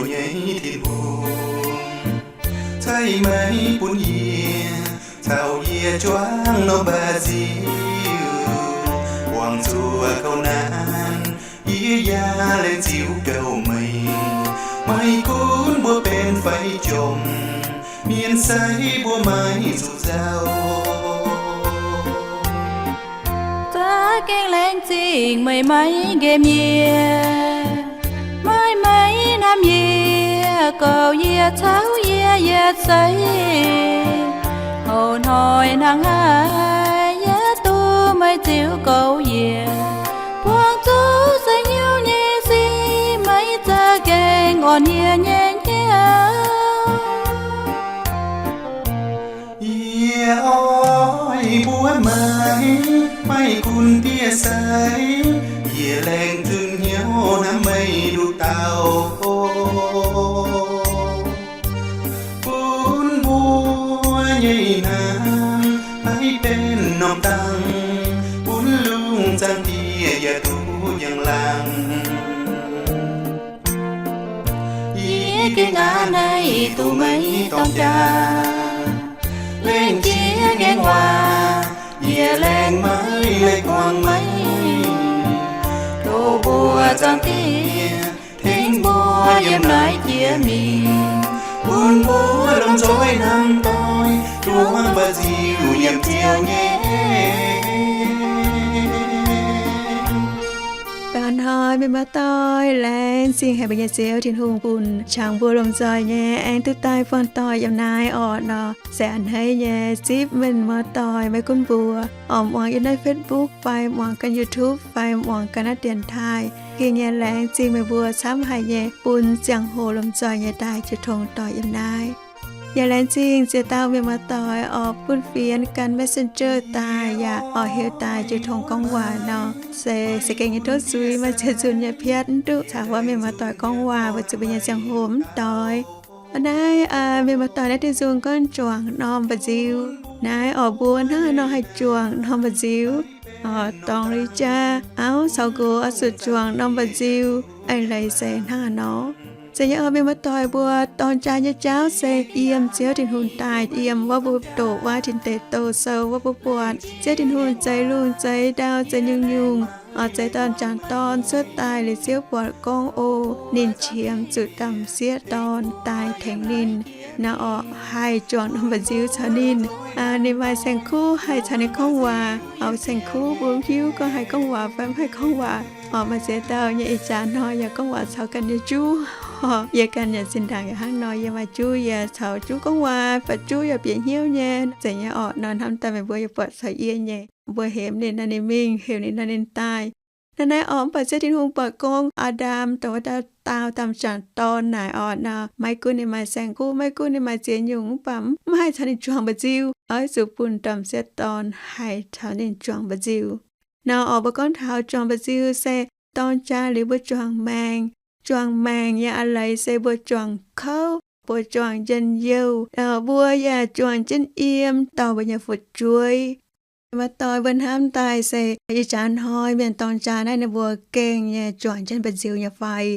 nyei Tin-Hungh, cai maiv bun yie caux yie juangv norm mba'nziu, buangh zuqc gauh naanc, yie yaac laengz zingh gauh meih. Maiv gunv mbuo benx fai jomc, mienh sai mbuo maiv zuqc nzauh. Za'gengh laengz zingh meih maiv nqemh yie, maiv maaih hnamv yie, gorx yie caux yie yietc seix. Hoz hnoi hnangv haaix yie duqv meih ziux gouv yie, buangh zuqc seix hnyouv nyei sic, maiv za'gengh orn yie nyei hnyouv. Yie oix mbuox meih, maiv gunv diev sai, yie laengz zingh hnyouv hnamv meih nduqc dauh, bun mbuo nyei hnamv maiv benx norm dangh, bun lungh zaangc Diex yaac duqv njang-laangc. Yie gengh aqv naaiv duqv meih dorng jaa, lengc jiex ngaengc waac, yie laengz maiv leiz guangc meih. Tov mbuo zaangc Diex tengx mbuo yiem naaiv jiex mingh, bun mbuo lomh nzoih hnamv doic, duqv mba'nziu yiem Ziouv nyei. Baengh orn hnoi mienh muoz-doic, laengz zingh haic mbuo nyei Ziouv Tin-Hungh bun qangx mbuo lomh nzoih nyei aengx duqv daaih buangh doic yiem naaiv orqc nor. Se a'hneiv nyei zipv mienh muoz-doic maiv gunv mbuo oix muangx yiem naaiv Facebook fai muangx ganh YouTube fai muangx ganh naaiv dienx taaih, gengh nyei laengz zingh meih mbuo camv haic nyei bun ziangh hoc lomh nzoih nyei daaih jiu tong doic yiem naaiv. Yaac laengz zingh ziex dauh mienh muoz-doic oix bun fienx gan Messenger daaih yaac oix heuc daaih jiu tong gorngv waac nor. Se, se gengh nyei tov zuiz maaih ziex nzunc nyei piatv mv duqv caux wuov mienh muoz-doic gorngv waac weic zuqc mbuo nyei ziangh hoc mv doix. Naaiv mienh muoz-doic naaiv diuh nzung gorngv juangc norm mba'nziu. Naaiv orqc mbuo hnangv haaix nor haih juangc norm mba'nziu? Dorngx liuz jaa, auv caux nqox oix zuqc juangc norm mba'nziu. Eix leiz se hnangv haaix nor? Zeiz nyei orqc mienh muoz-doic, mbuo dorng jaa nyei jauv se yiem Ziouv Tin-Hungh daaih, yiem wuov mbuo doqc wuov Tin Deic Douh sou wuov mbuo buatc Ziouv Tin-Hungh zeix lungh zeix ndau zeix nyungc-nyungc, oix zeix dauh m'jangc dorn cuotv daaih liuz Ziouv buatc gorngv, o, ninh qiemx zuqc dauh m'sieqv dorn daaih tengx ninh nor, orqc haih juangc norm mba'nziu caux ninh. Ninh maaih saeng-kuv haih caux ninh gorngv waac. Oix saeng-kuv mbuo mv hiuv gorngv haih gorngv waac fai mv haih gorngv waac. Orqc maaih ziex dauh nyei ih jaax hnoi yaac gorngv waac caux ganh nyei juv. Yie ganh yaac zinh ndaangc yaac hnangv nor, yie maaih juv yie caux juv gorngv waac, baac juv yaac bieqc hnyouv nyei. Zeiz nyei orqc nor, hnamv daaih meih mbuo yaac buatc caux yie nyei. Mbuo hemx ninh nor ninh mingh, hemx ninh nor ninh daaih. Naaiv naaiv orqc, mv baac Ziouv Tin-Hungh buatc gorngv Aa^ndam dongh wuov dauh daauh m'jangc dorn naaic orqc nor, maiv gunv ninh maaih saeng-kuv, maiv gunv ninh maaih ziex nyungc, mv baac mv haih caux ninh juangc mba'nziu. Oix zuqc bun dauh m'sieqv dorn haih caux ninh juangc mba'nziu. Nor orqc, mbuo gorngv taux juangc mba'nziu se dorng jaa liuz mbuo juangc maengc. Juangc maengc nyei a'hneiv leiz se mbuo juangc kouv, mbuo juangc njien-youh, mbuo yaac juangc jienv yiem dorh mbuo nyei fu'jueiv. Mienh muoz-doic, mbuo hnamv daaih se ih jaax hnoi mienh dorng jaa naaiv ninh mbuo gengh nyei juangc jienv mba'nziu nyei fai?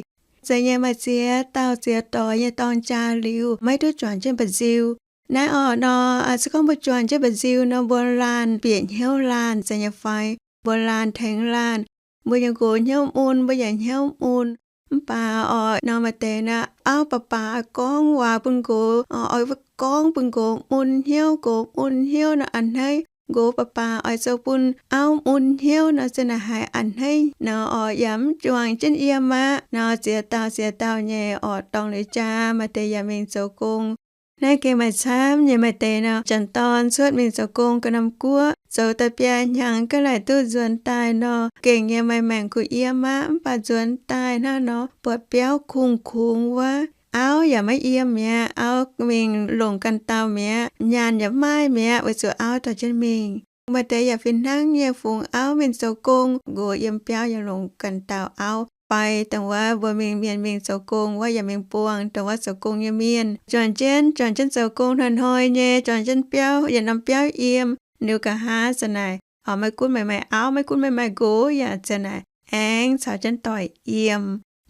Zeiz nyei, maaih ziex dauh ziex doix nyei dorng jaa liuz maiv duqv juangc jienv mba'nziu. Naaiv orqc nor, se gorngv mbuo juangc jienv mba'nziu nor, mbuo laanh bieqc hnyouv laanh zeiz nyei fai? Mbuo laanh tengx laanh. Mbuo nyei nqox hnyouv mun, mbuo yaac hnyouv mun. Mv baac orqc nor, maaih deix nor auv baac baac gorngv waac bun nqox, oix gorngv bun nqox mun hnyouv, nqox mun hnyouv nor a'hneiv. Nqox baac baac oix zoux bun auv mun hnyouv nor, ziouc naaic haiz a'hneiv nor orqc, yaac mv juangc jienv yiem aqv nor, ziex dauh ziex dauh nyei orqc, dorng liuz jaa, maaih deix yaac mingh zoux gong. Naaiv gengh maaih camv nyei, maaih deix nor, m'jangc dorn cuotv mingh zoux gong ga'norm guoqv, zoux daaih biaa hnyangx ga'naaiv duqv nzuonx daaih nor, gengh nyei maaih maengc kuh yiem aqv, mv baac nzuonx daaih hnangv nor buatc biauv kungx kungx wuov, auv yaac maiv yiem mi'aqv, auv mingh longc ganh dauh mi'aqv, nyaanh yaac mv maaih mi'aqv, weic zuqc auv dorh jienv mingh. Maaih deix yaac fih hnangv nyei fungx auv mingh zoux gong, nqox yiem biauv yaac longc ganh dauh auv fai dongh wuov mbuo mienh mingh zoux gong wuov yaac mingh buangh dongh wuov zoux gong nyei mienh. Juangc jienv, juangc jienv zoux gong hnoi-hnoi nyei, juangc jienv biauv, yietc norm biauv yiem, liuz nqa'haav ziouc naaic, maiv gunv meih maaih auv, maiv gunv meih maaih nqox yaac ziouc naaic aengx caux jienv doic yiem.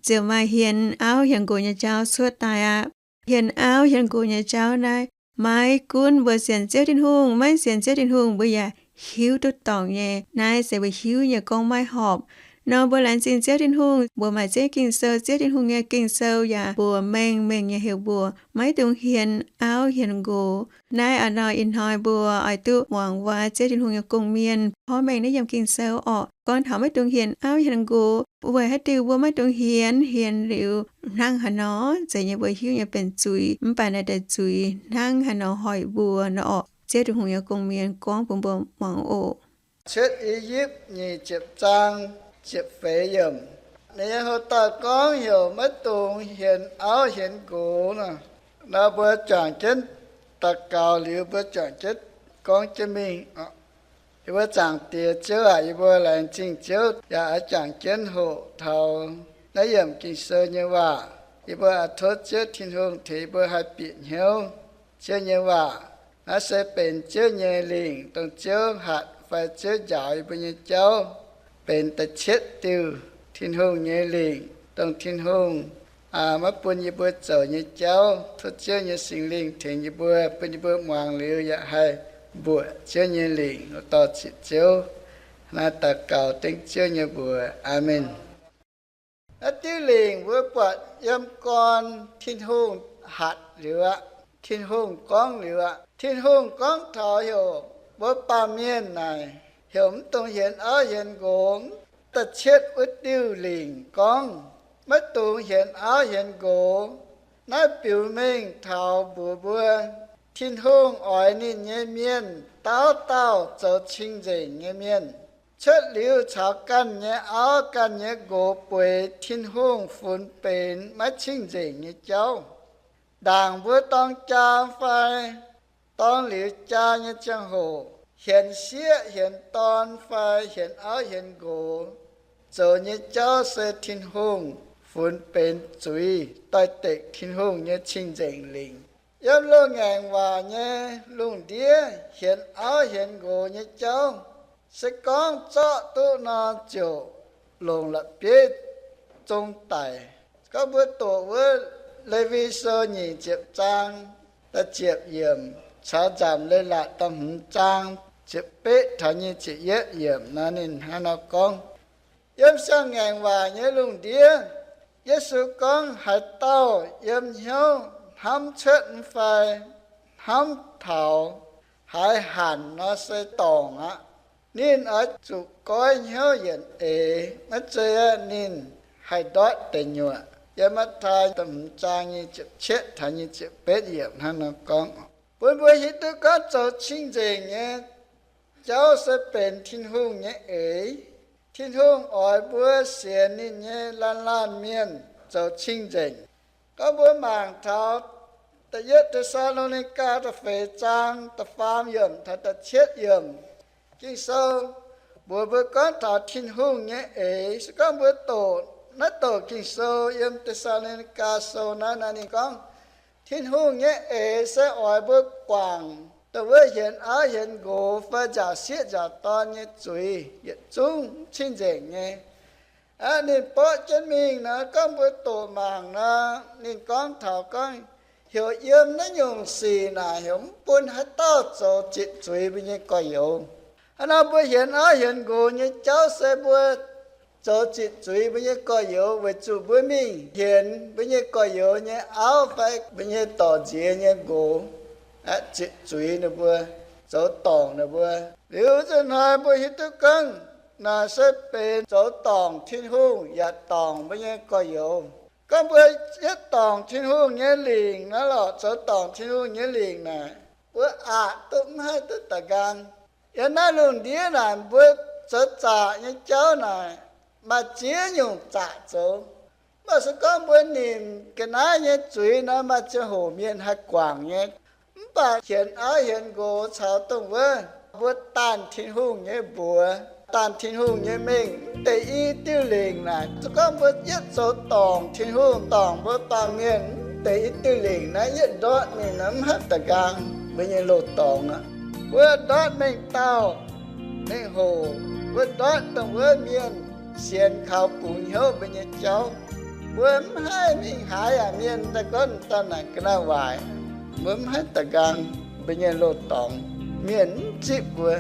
ziouc maaih hienx auv hienx nqox nyei jauv cuotv daaih aqv. Hienx auv hienx nqox nyei jauv naaiv, maiv gunv mbuo sienx Ziouv Tin-Hungh, maiv sienx Ziouv Tin-Hungh, mbuo yaac hiuv duqv dorngc nyei. Naaiv se mbuo hiuv nyei gorngv maiv horpc. Nor mbuo laengz zingh Ziouv Tin-Hungh, mbuo maaih ziex Ging-Sou, Ziouv Tin-Hungh nyei Ging-Sou yaac mbuox mengh mengh nyei heuc mbuo maiv dungx hienx auv hienx nqox. Naaiv a'hnoi ih hnoi mbuo oix duqv muangx waac Ziouv Tin-Hungh nyei gong-mienh porv mengh naaiv yiem Ging-Sou orqc. Gorngv taux maiv dungx hienx auv hienx nqox, weic haaix diuc mbuo maiv dungx hienx? Hienx liuz hnangv haaix nor? Zeiz nyei mbuo hiuv nyei benx zuiz, mv baac naaiv deix zuiz hnangv haaix nor hoic mbuo nor orqc? Ziouv Tin-Hungh nyei gong-mienh gorngv bun mbuo muangx oc. Cietv I^yipv nyic ziepc zaang ziepc feix yiemc. Ninh nyei hoc-dauh gorngv heuc maiv dungx hienx auv hienx nqox nor, nor mbuo juangc jienv daux gaux liuz, mbuo juangc jienv gorngv jienv mingh. Yie mbuo Zaangc Diex Ziouv aac, yie mbuo laengz zingh Ziouv yaac oix juangc jienv hoqc taux naaiv yiemc Ging-Sou nyei waac. Yie mbuo oix tov Ziouv Tin-Hungh tengx yie mbuo haih bieqc hnyouv Ziouv nyei waac. Naaiv se benx Ziouv nyei lingc, dongh Ziouv hatc fai Ziouv njaaux yie mbuo nyei jauv, benx da'cietv diuh Tin-Hungh nyei lingc, dongh Tin-Hungh maiv bun yie mbuo zoux nyei jauv. Tov Ziouv nyei Singx Lingh tengx yie mbuo, bun yie mbuo muangx liuz yaac haih mbuoqc Ziouv nyei lingc, dorh ziqc Ziouv. Naaiv daux gaux dengv Ziouv nyei mbuox. Aamen. Naaiv diuh lingc mbuo buatc yiem gorn Tin-Hungh hatc liuz aqv. Tin-Hungh gorngv liuz aqv. Tin-Hungh gorngv taux heuc mbuo baamh mienh naaic, heuc mv dungx hienx auv hienx nqox. Da'cietv wuov diuh lingc gorngv maiv dungx hienx auv hienx nqox. Naaiv biux mengh taux mbuox mbuo, Tin-Hungh oix ninh nyei mienh dauh dauh zoux cing-nzengc nyei mienh, cuotv liuz caux ganh nyei auv ganh nyei nqox bueix Tin-Hungh funx benx maiv cing-nzengc nyei jauv. Ndaangc mbuo dorng jaa fai dorng liuz jaa nyei ziangh hoc, hienx sieqv hienx dorn fai hienx auv hienx nqox, zoux nyei jauv se Tin-Hungh funx benx zuiz, doix-dekc Tin-Hungh nyei cing-nzengc lingc. Yiem loz-ngaengc waac nyei lungh ndiev, hienx auv hienx nqox nyei jauv se gorngv zorqv duqv nor ziouc longc la'bieiv zong daic. Gorngv mbuo doqc wuov Lewi Sou nyic ziepc zaang da'ziepc yiemc caux Nzamc Leiz-Latc da'hmz zaang ziepc betv taux nyic ziepc yietv yiemc nor, ninh hnangv nor gorngv, yiem siang-ngaengc waac nyei lungh ndiev, Yesu gorngv, haaix dauh yiem hnyouv hnamv cuotv mv fai hnamv taux haaix hanc nor se dorngc aqv. Ninh oix zuqc goiv hnyouv yietc eix, maiv zeiz aeqv, ninh haih ndortv deic nyuoqc. Yiem Matv^taai da'hmz zaang nyic ziepc cietv taux nyic ziepc betv yiemc hnangv nor gorngv. Bun mbuo hiuv duqv gorngv zoux cing-nzengc nyei jauv se benx Tin-Hungh nyei eix. Tin-Hungh oix mbuo sienx ninh nyei laanh laanh mienh zoux cing-nzengc. Gorngv mbuo mangc taux da'yietv Te^saa^lo^ni^gaa da'feix zaang da'faam yiemc taux da'cietv yiemc, Ging-Sou mbuox mbuo gorngv taux Tin-Hungh nyei eix. Se gorngv mbuo doqc naaiv douc Ging-Sou yiem Te^saa^lo^ni^gaa Sou naaiv, naaiv ninh gorngv, Tin-Hungh nyei eix se oix mbuo guangc dongh wuov hienx auv hienx nqox fai nzaaux sieqv nzaaux dorn nyei zuiz yietc zungv cing-nzengc nyei. Aqv, ninh borqv jienv mingh nor, gorngv mbuo doqc mangc nor, ninh gorngv taux gorngv heuc yiem naaiv nyungc sic naaic heuc mv bun haaix dauh zoux zitc zuiz mbuo nyei gorx-youz. Hnangv nor mbuo hienx auv hienx nqox nyei jauv se mbuo zoux zitc zuiz mbuo nyei gorx-youz weic zuqc mbuo mingh hienx mbuo nyei gorx-youz nyei auv fai mbuo nyei dorc nziex nyei nqox, zitc zuiz ninh mbuo, zoux dorngc ninh mbuo. Liuz zinh hnoi mbuo hiuv duqv gorngv naaic se benx zoux dorngc Tin-Hungh yaac dorngc mbuo nyei gorx-youz. Gorngv mbuo yietv dorngc Tin-Hungh nyei lingc naaiv lorqc, zoux dorngc Tin-Hungh nyei lingc naaic, mbuo aqc duqv mv haih duqv da'nqaang. Yiem naaiv lungh ndiev naaic mbuo zoux zaqc nyei jauv naaic, maaih ziex nyungc zaqc zoux. Mv baac se gorngv mbuo nimc ga'naaiv nyei zuiz nor, maaih ziangh hoc mienh haih guangc nyei. Mv baac hienx auv hienx nqox caux dongh wuov mbuo daanh Tin-Hungh nyei mbuox, daanh Tin-Hungh nyei mengh, mv deix i diuh lingc naaic, se gorngv mbuo yietv zoux dorngc Tin-Hungh, dorngc mbuo baamh mienh, mv deix i diuh lingc naaiv yietv ndortv mingh nor mv haih da'nqaang mbuo nyei loz-dorngx aqv. Mbuo ndortv mengh dauh, mengh hoc, mbuo ndortv dongh wuov mienh sienx kaux bungx hnyouv mbuo nyei jauv. Mbuo mv haih mingh haaix yaac mienh daaih gorngv daaih naaic ga'naaiv waaic. Mbuo mv haih da'nqaang mbuo nyei loz-dorngx, mienh mv zipv mbuo.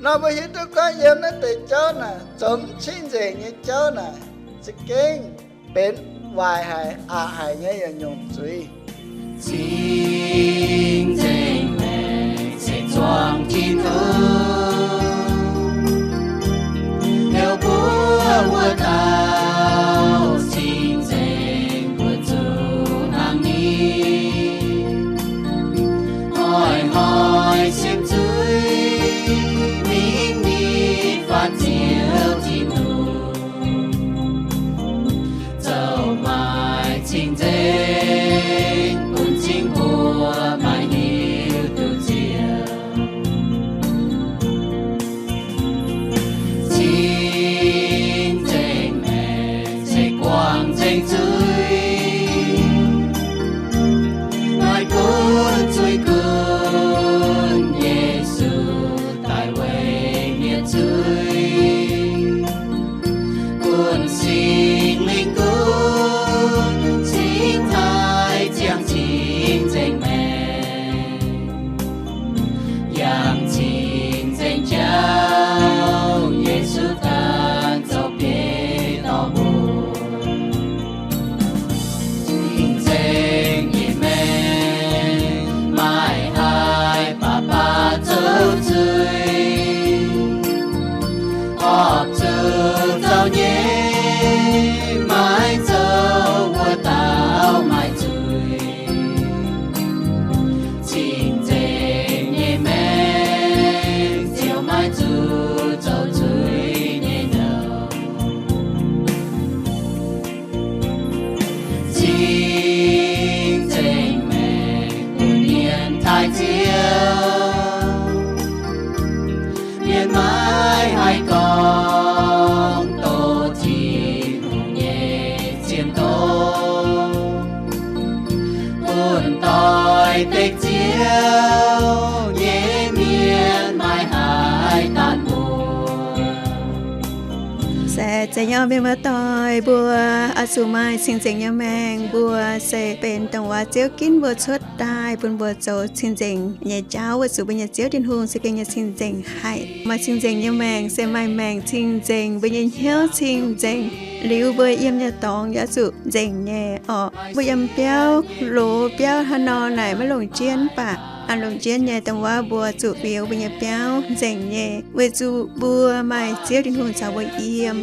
Nor mbuo hiuv duqv gorngv yiem naaiv deix jauv naaic, zoux mv cing-nzengc nyei jauv naaic, za'gengh benx waaic haic, aqc haic nyei yietc nyungc zuiz. Cing-nzengc maengc se zuangx Tin-Hungh, heuc mbuo wuov dauh cing-nzengc mbuo zuqc hnangv ni. Hnoi-hnoi siemv zuiz mingh nitv faanh Ziouv Tin-Hungh, zoux maaih cing-nzengc bun cing mbuo maaih hiuv duqv Ziouv. Cing-nzengc maengc se guangc nzengc zuiz, maaih gunv zuiz gunv Yesu daaih weic mietc zuiz, gunv Singx Lingh gunv cingx taaih ziangh cing-nzengc maengc, yangh cing-nzengc jauv Yesu daaih zoux biei dorh mbuo. Cing-nzengc nyei maengc maiv haih baac baac zoux zuiz, horpc zuqc zaux nyei maiv zoux wuov dauh maaih zuiz. Cing-nzengc nyei maengc ziouc maiv zuqc zoux zuiz nyei nouh. Cing-nzengc maengc bun mienh taaih Ziouv, mienh maiv haih gorngv doz Tin-Hungh nyei zien doz, bun doix-dekc Ziouv nyei mienh maiv haih daanh mbuo. Se zeiz nyei, mienh muoz-doic, mbuo oix zuqc maaih cing-nzengc nyei maengc. Mbuo se benx dongh wuov Ziouv ginv mbuo cuotv daaih bun mbuo zoux cing-nzengc nyei jauv, weic zuqc mbuo nyei Ziouv Tin-Hungh se gengh nyei cing-nzengc haic. Maaih cing-nzengc nyei maengc se maaih maengc cing-nzengc, mbuo nyei hnyouv cing-nzengc, liuz mbuo yiem nyei dorngx yaac zuqc nzengc nyei orqc. Mbuo yiem biauv, loz biauv hnangv nor naaic maiv longc jienv, mv baac aa longc jienv nyei dongh wuov mbuo zuqc fioux mbuo nyei biauv nzengc nyei, weic zuqc mbuo maaih Ziouv Tin-Hungh caux mbuo yiem.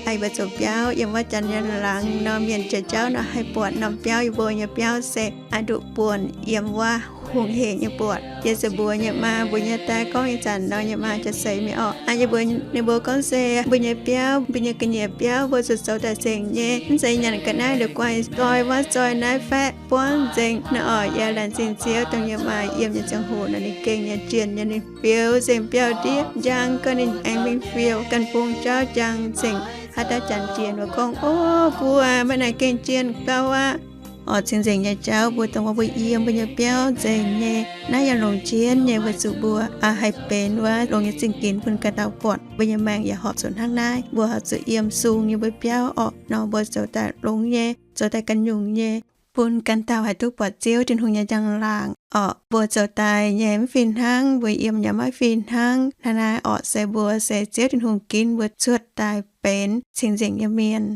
Aa, mbuo zoux biauv yiem wuov janx nyei laangz nor, mienh jiex jauv nor haih buatc norm biauv, yie mbuo nyei biauv se aa nduqc buonc yiem wuov hungh hec nyei buatc. Yie se mbuox nyei maa, mbuox nyei daaih gorngv ih zanc nor, nyei maa jiex seix mingh orqc. Aa, yie mbuox ninh mbuo gorngv se mbuo nyei biauv, mbuo nyei ga'nyiec biauv mbuo zuqc zoux daaih nzengc nyei, mv zeiz nyanc ga'naaiv liuz guaih zoi wuov zoi naaiv faeqv buangv nzengc nor orqc. Yie laengz zingh Ziouv dongh nyei maa yiem nyei ziangh hoc nor ninh gengh nyei jienh nyei, ninh fioux nzengc biauv-ndiev njang, gorngv ninh aengx mingh fioux ganh bung jauv njang nzengc. Haaix dauh janx jiex nor gorngv, O, guv aac, meih naaic gengh jienh gau aqv. Orqc, cing-nzengc nyei jauv mbuo dongh wuov mbuo yiem mbuo nyei biauv nzengc nyei, naaiv yaac longc jienv nyei weic zuqc mbuo haih benx wuov longx nyei zingh ginx bun ganh dauh buatc. Mbuo nyei maengc yaac horpc zuqc hnangv naaiv, mbuo horpc zuqc yiem sung yiem mbuo biauv orqc nor, mbuo zoux daaih longx nyei, zoux daaih ganh nyungc nyei, bun ganh dauh haih duqv buatc Ziouv Tin-Hungh nyei njang-laangc orqc. Mbuo zoux daaih nyei mv fih hnangv, mbuo yiem yaac maiv fih hnangv. Hnangv naaiv orqc se mbuo se Ziouv Tin-Hungh ginv mbuo cuotv daaih benx cing-nzengc nyei mienh.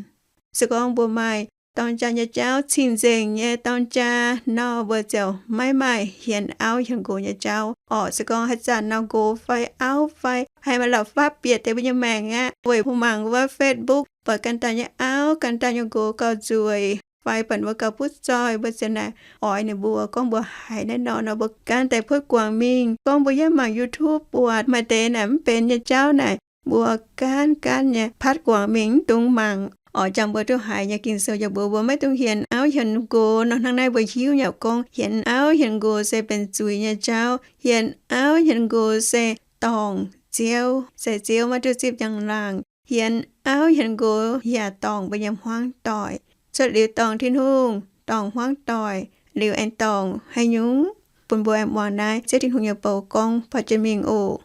Se gorngv mbuo maaih dorng jaa nyei jauv cing-nzengc nyei dorng jaa nor, mbuo ziouc maiv maaih hienx auv hienx nqox nyei jauv orqc. Se gorngv haaix zanc nor nqox fai auv fai haih maaih la'fapv bieqc deix mbuo nyei maengc aqv, weic mbuo mangc wuov Facebook buatc ganh dauh nyei auv, ganh dauh nyei nqox gauh nzueic, fai buatc mbuo gauh butv zoih, mbuo ziouc naaic oix ninh mbuo gorngv mbuo haiz naaiv nor nor, mbuo gaanv daaih puotv guangc mingh. Gorngv mbuo yiem mangc YouTube buatc maaih deix naaic mv benx nyei jauv naaic, mbuo gaanv gaanv nyei patv guangc mingh, mv dungx mangc orqc. Jangx mbuo duqv haiz nyei Ging-Sou yaac mbuox mbuo maiv dungx hienx auv hienx nqox nor. Hnangv naaiv mbuo hiuv nyei orqc, gorngv hienx auv hienx nqox se benx zuiz nyei jauv. Hienx auv hienx nqox se dorngc Ziouv, se Ziouv maiv duqv zipv njang-laangc. Hienx auv hienx nqox yaac dorngc mbuo nyei hmuangv doic. Cuotv liuz dorngc Tin-Hungh, dorngc hmuangv doic, liuz aengx dorngc haaix nyungc? Bun mbuo aengx muangx naaiv Ziouv Tin-Hungh nyei bou gorngv baac jienv mingh oc.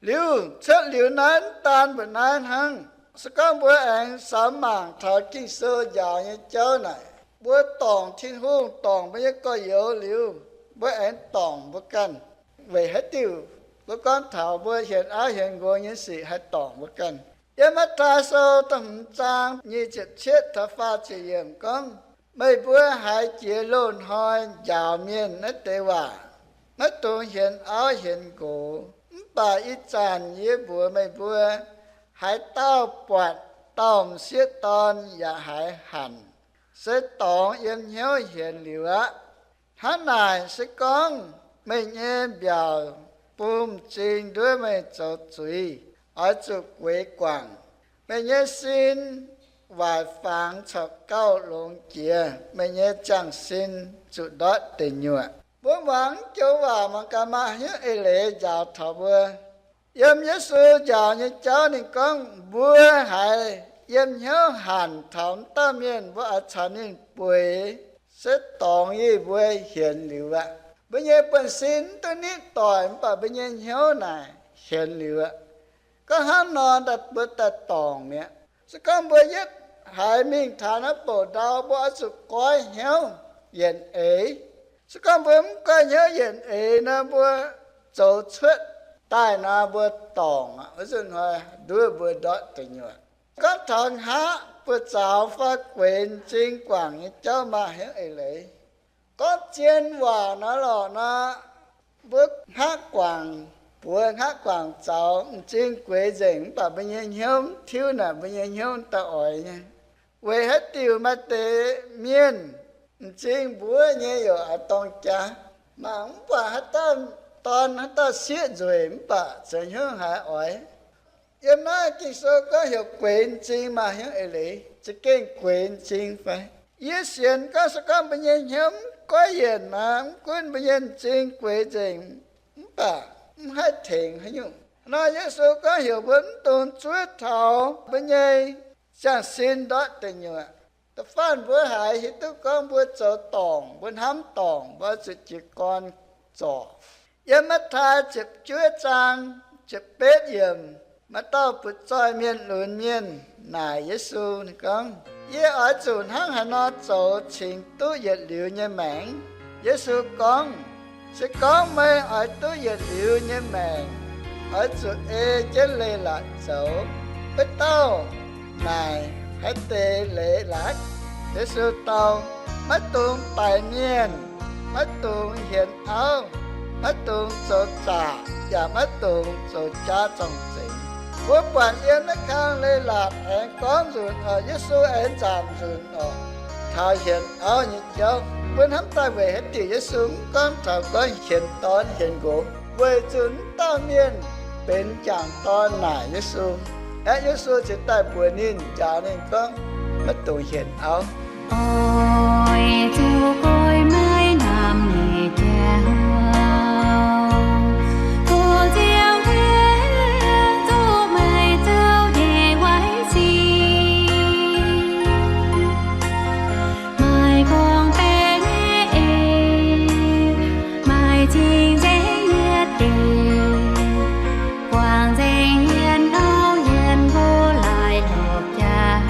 Liuz cuotv liuz naaiv, mv daan mbuoqc naaiv hnangv, Se gorngv mbuo aengx samx mangc taux Ging-Sou njaaux nyei jauv naaic, mbuo dorngc Tin-Hungh, dorngc mbuo nyei gorx-youz liuz, mbuo aengx dorngc mbuo ganh. Weic haaix diuc? Mbuo gorngv taux mbuo hienx auv hienx nqox nyei sic haih dorngc mbuo ganh. Yiem Matv^taai Sou da'hmz zaang nyic ziepc cietv taux faah ziepc yiemc gorngv, meih mbuo haiz jiex loz-hnoi njaaux mienh naaiv deix waac, maiv dungx hienx auv hienx nqox. Mv baac ih zanc yie mbuox meih mbuo, haaix dauh buatc dauh m'sieqv dorn yaac haiz hanc, se dorngx yiem hnyouv hienx liuz aqv. Hnangv naaic, se gorngv meih nyei mbiaauc bun m'zing nduov meih zoux zuiz, oix zuqc gueix guangc. Meih nyei sin waaic fangx corc gauh longx jiex, meih nyei ziangh sin zuqc ndortv deic nyuoqc. Mbuo muangx joux waac mangc gaax maaih hnyouv eix leiz njaaux taux mbuo. Yiem Yesu njaaux nyei jauv ninh gorngv, mbuo haiz yiem hnyouv hanc taux m'dauh mienh, mbuo oix caux ninh bueix, se dorngx yie mbuo hienx liuz aqv. Mbuo nyei buonv-sin mv duqv nitv doic, mv baac mbuo nyei hnyouv naaic hienx liuz aqv. Gorngv hnangv nor, mbuo daaih dorngc mi'aqv. Se gorngv mbuo yietv haiz mingh taux naaiv bouc ndau, mbuo oix zuqc goiv hnyouv yienc eix. Se gorngv mbuo mv goiv hnyouv yienc eix nor, mbuo zoux cuotv daaih nor, mbuo dorngc aqv. Wuov nzunc hnoi nduov mbuo ndortv deic nyuoqc. Gorngv taux hngaqv buoz-zaux fai gueix m'zing guangc nyei jauv maaih hnyouv eix leiz. Gorngv zien waac nor lorqc nor, mbuo hngaqv guangc buoz, hngaqv guangc zaux, m'zing gueix nzengc, mv baac mbuo nyei hnyouv mv tiuv naaic, mbuo nyei hnyouv daaih oix nyei. Weic haaix diuc maaih deix mienh m'zing mbuov nyei yaac oix dorng jaax, mangc mv buatc haaix dauh dorn, haaix dauh sieqv nzueic, mv baac zoux hnyouv haiz oix. Yiem naaiv Ging-Sou gorngv heuc gueix m'zing maaih hnyouv eix leiz, za'gengh gueix m'zing fai? Yie sienx gorngv se gorngv mbuo nyei hnyouv mv goiv yienc nor, mv gunv mbuo nyei m'zing gueix nzengc, mv baac mv haih tengx haaix nyungc. Nor Yesu gorngv heuc mbuo mv dungx zuov taux mbuo nyei ziangh sin ndortv deic nyuoqc. Da'faanh mbuo haiz hiuv duqv gorngv mbuo zoux dorngc, mbuo hnamv dorngc, mbuo zuqc jiez gorn zorc. Yiem Matv^taai ziepc juov zaang ziepc betv yiemc, maaih dauh butv-zoih mienh lunx mienh naaic Yesu, ninh gorngv, Yie oix zuqc hnangv haaix nor zoux cingx duqv yietc liuz nyei maengc? Yesu gorngv, Se gorngv meih oix duqv yietc liuz nyei maengc, oix zuqc ei jienv leiz-latc zoux. Wuov dauh naaic, Haaix deix leiz-latc? Yesu dau, Maiv dungx daix mienh, maiv dungx hienx auv, maiv dungx zoux zaqc, yaac maiv dungx zoux jaav zorng-zengx. Mbuo buatc yiem naaiv kang leiz-latc aengx gorngv nzunc oc, Yesu aengx nzaanc nzunc oc, taux hienx auv nyei jauv. Mbuo hnamv daaih weic haaix diuc Yesu mv gorngv taux gorngv hienx dorn hienx nqox? Weic zuqc wuov dauh mienh benx m'jangc dorn naaic Yesu, aeqv, Yesu ziouc daaih mbuox ninh, njaaux ninh gorngv, Maiv dungx hienx auv. Oix zuqc goiv maiv namx nyei jauv, tov ziangh jienv zuqc meih zoux nyei waaic sic. Maaih gorngv-baeqc nyei eix, maaih cing-nzengc yietc deix, guangc nzengc hienx auv hienx nqox laaix lorz jaax.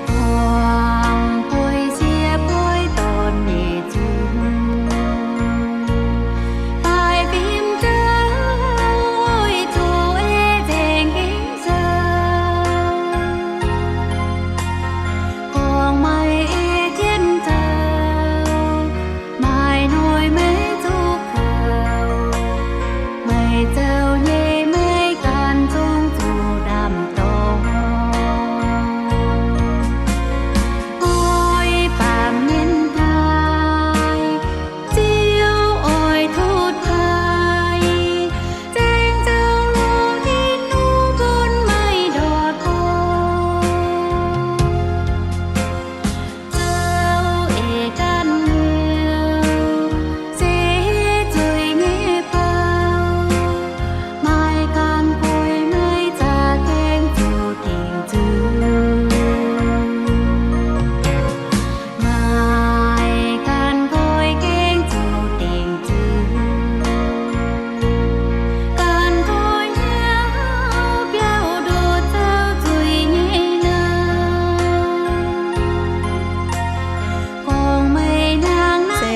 Buangh bueix sieqv bueix dorn nyei zungv, daaih fim zouv oix zuqc ei nzengc Ging-Sou. Gorngv meih ei jienv zoux, maaih noic meih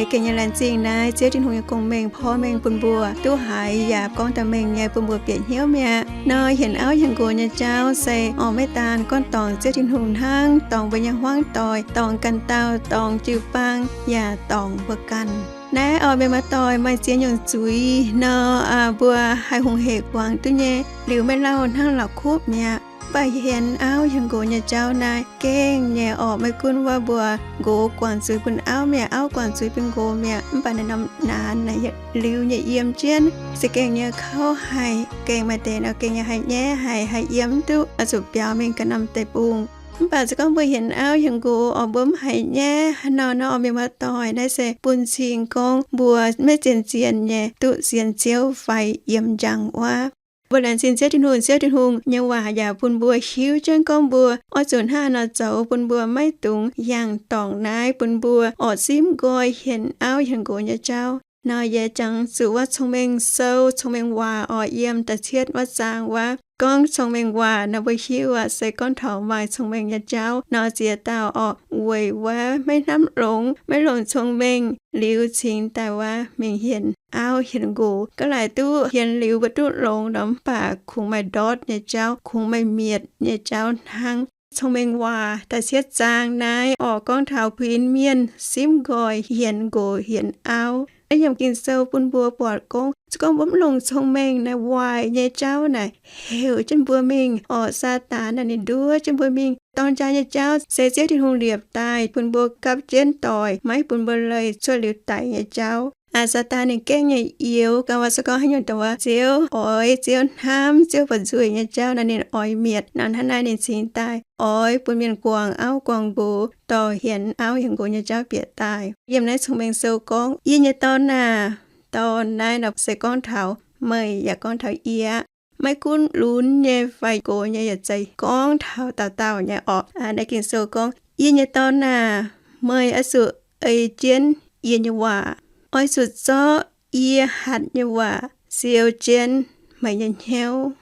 Gengh nyei laengz zingh naaiv Ziouv Tin-Hungh nyei gong-mengh porv mengh bun mbuo duqv haiz yaac gorngv daaih mengh nyei bun mbuo bieqc hnyouv mi'aqv. Nor hienx auv hienx nqox nyei jauv se oix maiv daan gorngv dorngc Ziouv Tin-Hungh hnangv, dorngc mbuo nyei hmuangv doic, dorngc ganh dauh, dorngc jiu-baang, yaac dorngc mbuo ganh. Naaiv oix mienh muoz-doic maaih ziex nyungc zuiz nor, mbuo haih hungh hec guangc duqv nyei. Liuz maiv lauh hnangv la'kuqv mi'aqv. Mv baac hienx auv hienx nqox nyei jauv naaiv gengh nyei orqc. Maiv gunv wuov mbuo nqox guangc zuiz bun auv mi'aqv, auv guangc zuiz bun nqox mi'aqv, mv baac naaiv norm naanc naaic yietc liuz nyei yiem jienv se gengh nyei kouv haic. Gengh maaih deix nor gengh nyei haih nyaiv haic, haih yiem mv duqv, oix zuqc biaux mingh ganh norm deic-bung. Mv baac se gorngv mbuo hienx auv hienx nqox orqc, mbuo mv haiz nyaiv haaix nor, nor oix mienh muoz-doic naaiv se bun cing gorngv mbuo maiv zien-zien nyei duqv sienx Ziouv fai yiem njang wuov. Mbuo laengz zingh Ziouv Tin-Hungh, Ziouv Tin-Hungh nyei waac yaac bun mbuo hiuv jienv gorngv mbuo oix zuqc hnangv haaix nor zoux bun mbuo maiv dungx yangh dorngc naaiv, bun mbuo orqc simv nqoi hienx auv hienx nqox nyei jauv. Nor yie jangx zuqc wuov Cong-Mengh Sou, Cong-Mengh Waac orqc, yiem da'cietv wuov zaang wuov. Gorngv Cong-Mengh Waac nor mbuo hiuv aqv, se gorngv taux maaih cong-mengh nyei jauv nor, ziex dauh orqc weic wuov maiv hnamv longx, maiv longc cong-mengh liuz cingx daaih wuov mingh hienx auv hienx nqox. Ga'naaiv duqv hienx liuz mbuo duqv longx nor, mv baac kungx maaih ndortv nyei jauv, kungx maaih mietc nyei jauv hnangv. Cong-Mengh Waac da'cietv zaang naaiv orqc gorngv taux kuinx mienh simv nqoi hienx nqox hienx auv. Naaiv yiem Ging-Sou bun mbuo buatc gorngv, se gorngv mbuo mv longc cong-mengh naaic, waaic nyei jauv naaic heuc jienv mbuo mingh orqc. Saadaan naaic ninh nduov jienv mbuo mingh. Dorng jaa nyei jauv se Ziouv Tin-Hungh liepc daaih bun mbuo gapv jienv doic, maiv bun mbuo leih cuotv liuz daic nyei jauv. Aa, Saadaan ninh gengh nyei youx gauh waac se gorngv haaix nyungc dongh wuov Ziouv oix, Ziouv hnamv, Ziouv buoqc nzuih nyei jauv nor, ninh oix mietc. Nor hnangv naaiv ninh cingx daaih oix bun mienh guangc auv guangc nqox, dorh hienx auv hienx nqox nyei jauv bieqc daaih. Yiem naaiv Cong-Mengh Sou gorngv, yie nyei dorn aah! Dorn naaiv nor se gorngv taux meih yaac gorngv taux yie aqv. Maiv gunv lunx nyei fai gox nyei yaac zeiz gorngv taux dauh dauh nyei orqc. Naaiv Ging-Sou gorngv, yie nyei dorn aah! Meih oix zuqc ei jienv yie nyei waac. Oix zuqc zorqv yie hatc nyei waac siou jienv meih nyei hnyouv.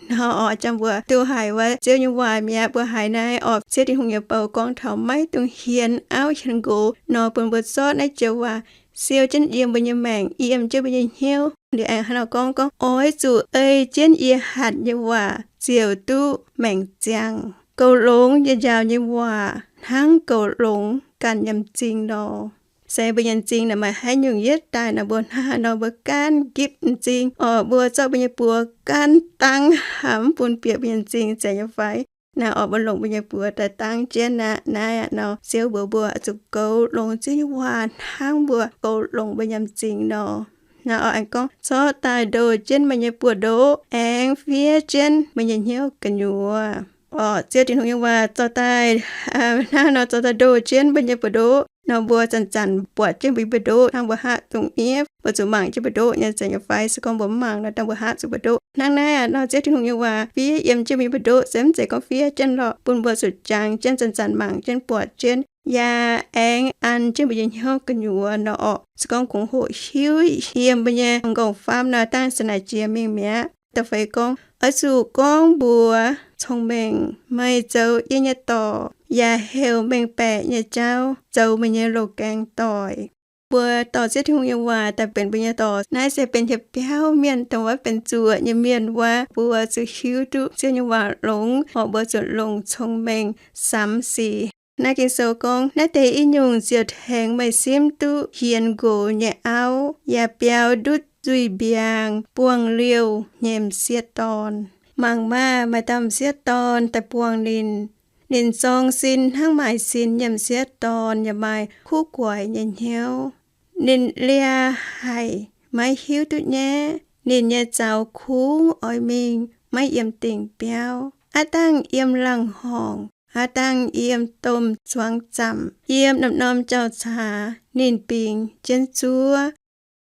Nor orqc, jangx mbuo duqv haiz wuov Ziouv nyei waac mi'aqv. Mbuo haiz naaiv orqc, Ziouv Tin-Hungh nyei bou gorngv taux maiv dungx hienx auv hienx nqox nor, bun mbuo zorqv naaiv joux waac siou jienv yiem mbuo nyei maengc, yiem jienv mbuo nyei hnyouv. Liuz aengx hnangv nor gorngv, gorngv, oix zuqc ei jienv yie hatc nyei waac ziouc duqv maengc ziangh. Goux longx nyei njaaux nyei waac hnangv goux longx ganh nyei m'zing nor. Se mbuo nyei m'zing naaic maaih haaix nyungc yietv daaih nor, mbuo hnangv haaix nor mbuo gaanv gipv m'zing orqc. Mbuo zorqv mbuo nyei buoz gaanv dangv haic, mv bun bieqc mbuo nyei m'zing zeiz nyei fai? Naaiv orqc, mbuo longc mbuo nyei buoz daaih dangv jienv aqv. Naaiv aqv nor, Ziouv mbuox mbuo oix zuqc goux longx Ziouv nyei waac hnangv mbuo goux longx mbuo nyei m'zing nor. Naaiv orqc, aengx gorngv, zorqv daaih ndoh jienv meih nyei buoz-ndoqv, aengx fiev jienv meih nyei hnyouv gu'nyuoz. Orqc, Ziouv Tin-Hungh nyei waac zorqv daaih, hnangv nor zorqv daaih ndoh jienv mbuo nyei buoz-ndoqv nor, mbuo zanc-zanc buatc jienv mbuo nyei buoz-ndoqv hnangv mbuo hatc dongh niev, mbuo zuqc mangc jienv buoz-ndoqv nyei zeiz nyei fai? Se gorngv mbuo mv mangc nor, dangh mbuo hatc zuqc buoz-ndoqv. Hnangv naaiv aqv nor, Ziouv Tin-Hungh nyei waac fiev yiem jienv mbuo nyei buoz-ndoqv se mv zeiz gorngv fiev jienv lorqc, bun mbuo zuqc jangx jienv zanc-zanc mangc jienv buatc jienv, yaac aengx an jienv mbuo nyei hnyouv gu'nyuoz nor orqc. Se gorngv kungx hoqc hiuv yiem mbuo nyei m'nqorngv-faam nor, dangh za'naaic jiex mingh mi'aqv. Da'feix gorngv, oix zuqc gorngv mbuox cong-mengh, meih zoux yie nyei dorc, yaac heuc mengh baeqc nyei jauv zoux meih nyei loz-gaeng doic. Mbuo dorh Ziouv Tin-Hungh nyei waac daaih benx mbuo nyei dorc, naaiv se benx hieh biauv mienh, dongh wuov benx zuoqc nyei mienh wuov, mbuo zuqc hiuv duqv Ziouv nyei waac longx orqc, mbuo zuqc longc cong-mengh samx sic. Naaiv Ging-Sou gorngv, naaiv deix i nyungc ziouc tengx meih simv duqv hienx nqox nyei auv, yaac biaux ndutv nzuih mbiaangc buangh liouh nyei m'sieqv dorn. Mangc maah! Maaih dauh m'sieqv dorn daaih buangh ninh. Ninh zorng sin hnangv maaih sin nyei m'sieqv dorn, yaac maaih kuv guaix nyei hnyouv. Ninh liaa haic, maiv hiuv duqv nyaiv. Ninh nyei zaux kungx oix mingh, maiv yiem dingc biauv. Aav dangh yiem laangh horngc, aav dangh yiem domh zuangx zamc, yiem norm-norm jauv-caax ninh bingx jienv zuov.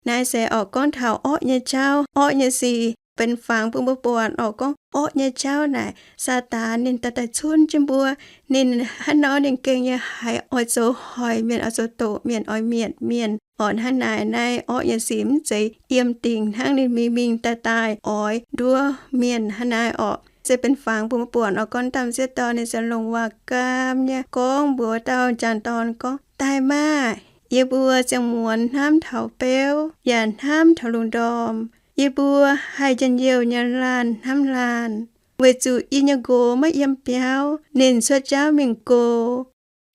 Naaiv se orqc gorngv taux orqv nyei jauv, orqv nyei sic benx fangx bun mbuo buatc orqc. Gorngv orqv nyei jauv naaic, Saadaan ninh daaih daaih cunv jienv mbuo. Ninh hnangv nor ninh gengh nyei haiz oix zoux hoic mienh, oix zoux doqc mienh, oix mietc mienh orqc. Hnangv naaic, naaiv orqv nyei sic mv zeiz yiem dingc hnangv ninh mingh mingh daaih daaih oix nduov mienh hnangv naaiv orqc. Se benx fangx bun mbuo buatc orqc. Gorngv dauh m'sieqv dorn ninh se longc waac-gaam nyei gorngv mbuox dauh m'jangc dorn gorngv, daaih maah! Yie mbuo ziangh muonz hnamv taux beuv, yaac hnamv taux lungh ndorm. Yie mbuo haih njien-youh nyei laanh hnamv laanh, weic zuqc yie nyei nqox maiv yiem biauv, ninh cuotv jauv mingh go.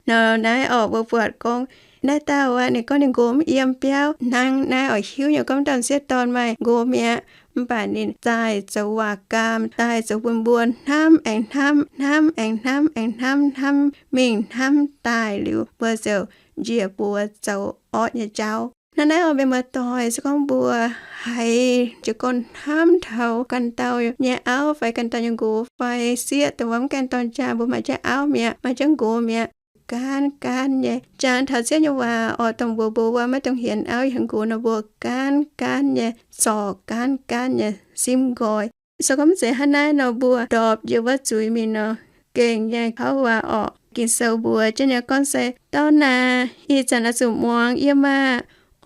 Nor naaiv orqc, mbuo buatc gorngv naaiv dauh aqv, ninh gorngv ninh nqox mv yiem biauv hnangv. Naaiv oix hiuv nyei gorngv dauh m'sieqv dorn maaih nqox mi'aqv, mv baac ninh daaih zoux waac gaam, daaih zoux bun mbuo hnamv aengx hnamv, hnamv aengx hnamv, aengx hnamv, hnamv mingh hnamv daaih liuz, mbuo ziouc njiec buoz zoux orqv nyei jauv. Hnangv naaiv oix mienh muoz-doic, se gorngv mbuo haiz jiez gorn hnamv taux ganh dauh nyei auv fai ganh dauh nyei nqox fai sieqv dongh wuov mv gaengh dorn jaa, mbuo maaih jienv auv mi'aqv, maaih jienv nqox mi'aqv, gaanv gaanv nyei jangx taux Ziouv nyei waac orqc, dongh mbuox mbuo wuov maiv dungx hienx auv hienx nqox nor, mbuo gaanv gaanv nyei zorc gaanv gaanv nyei simv nqoi. Se gorngv mv zeiz hnangv naaiv nor, mbuo ndorpc njiec wuov zuiz mingh nor, gengh nyei kouv waac orqc. Ging-Sou mbuox jienv nyei gorngv se, Dorn aac, ih zanc oix zuqc muangx yie maah!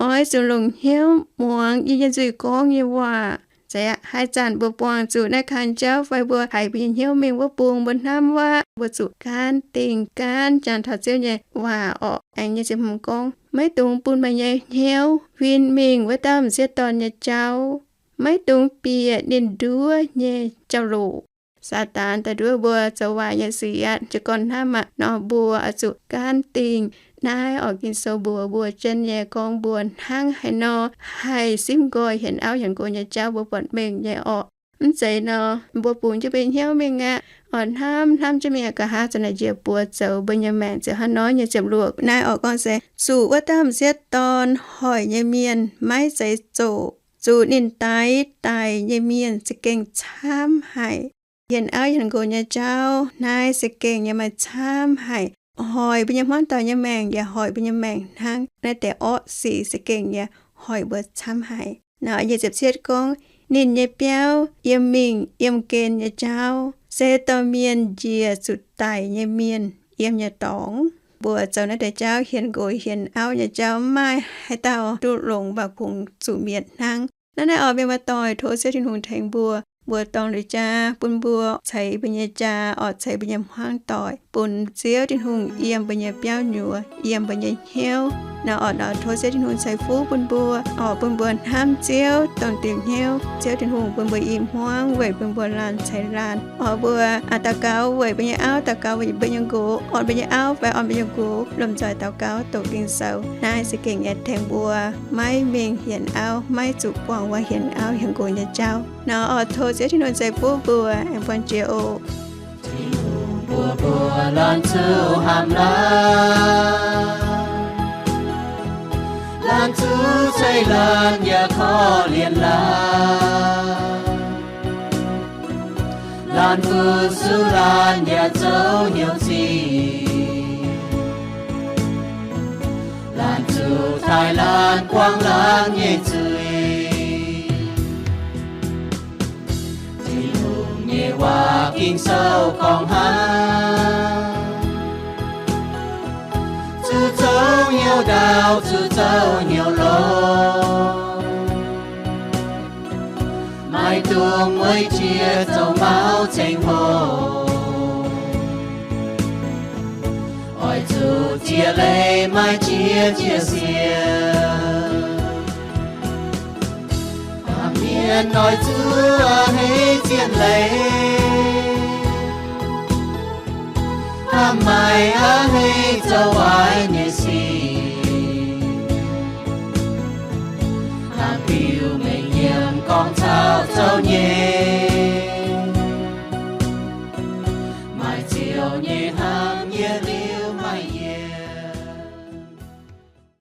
Oix zuqc longc hnyouv muangx yie nyei nzuih gorngv nyei waac. Zeiz aqv, haaix zanc mbuo buangh zuqc naaiv kang jauv fai mbuo haiz mbuo nyei hnyouv mingh wuov bung, mbuo hnamv waac, mbuo zuqc gaanv dingh gaanv jangx taux Ziouv nyei waac orqc. Aengx nyei ziepc hmz gorngv, Maiv dungx bun meih nyei hnyouv huin mingh wuov dauh m'sieqv dorn nyei jauv. Maiv dungx bieqc ninh nduov nyei jauv-louc. Saadaan daaih nduov mbuo zoux waaic nyei sic aqv. Jiez gorn hnamv aqv, nor mbuo oix zuqc gaanv dingh. Naaiv oix Ging-Sou mbuox mbuo jienv nyei gorngv mbuo hnangv haaix nor haih simv nqoi hienx auv hienx nqox nyei jauv mbuo buatc mengh nyei orqc. Mv zeiz nor, mbuo bungx jienv mbuo nyei hnyouv mingh aqv, oix hnamv hnamv jienv mingh aqv, nqa'haav ziouc naaic njiec buoz zoux, mbuo nyei maengc ziouc hnangv nor nyei ziepc luoqc. Naaiv oix gorngv se, zuqc wuov dauh m'sieqv dorn hoic nyei mienh maiv zeiz zoqc, zuqc ninh daix daic nyei mienh za'gengh camv haic. Hienx auv hienx nqox nyei jauv naaiv za'gengh yaac maaih camv haic, hoic mbuo nyei hmuangv doic nyei maengc yaac hoic mbuo nyei maengc hnangv. Naaiv deix orqv sic za'gengh yaac hoic mbuo camv haic. Nor nyic ziepc cietv gorngv, ninh nyei biauv yiem mingh yiem gen nyei jauv se dorh mienh njiec zuqc daic nyei mienh yiem nyei dorngx. Mbuo zoux naaiv deix jauv, hienx nqox hienx auv nyei jauv, mv maaih haaix dauh duqv longx mv baac kungx zuqc mietc hnangv. Naaiv naaiv oix mienh muoz-doic tov Ziouv Tin-Hungh tengx mbuo. Mbuo dorng liuz jaa bun mbuo ceix mbuo nyei jaa, oix ceix mbuo nyei hmuangv doic bun Ziouv Tin-Hungh yiem mbuo nyei biauv nyuoz, yiem mbuo nyei hnyouv. Naaiv oix nor tov Ziouv Tin-Hungh ceix fuqv bun mbuo, oix bun mbuo hnamv Ziouv dongh diuc hnyouv. Ziouv Tin-Hungh bun mbuo i hmuangv weic bun mbuo laanh ceix laanh. Oix mbuo a'daux gaux weic mbuo nyei auv, daux gaux weic mbuo nyei nqox, orn mbuo nyei auv fai orn mbuo nyei nqox, lomh nzoih daux gaux doqc Ging-Sou. Naaiv za'gengh yaac tengx mbuo maiv mingh hienx auv, maiv zuqc buangh wuov hienx auv hienx nqox nyei jauv. Nor oix tov Ziouv Tin-Hungh ceix fuqv mbuo aengx buangh jiex oc. Tin-Hungh mbuox mbuo laanh zuqc hnamv laanh, laanh zuqc ceix laanh yaac korv-lienh laanh. Laanh fu-sux laanh yaac zoux hnyouv zingh, laanh zuqc taaih laanh buangv laanh nyei zuiz. Tin-Hungh nyei waac Ging-Sou gorngv hnangv. Zuqc zoux hnyouv ndaauv, zuqc zoux hnyouv longx, maiv dungx mueiz jiex zoux mauv ceng-hlo. Oix zuqc ziex leiz maaih jiex jiex siec. Baamh mienh oix zuqc a'hneiv zien leiz, hnamv maaiz a'hneiv zoux waaic nyei sic. Hnamv biux mengh yiem gorngv caux zoux nyei.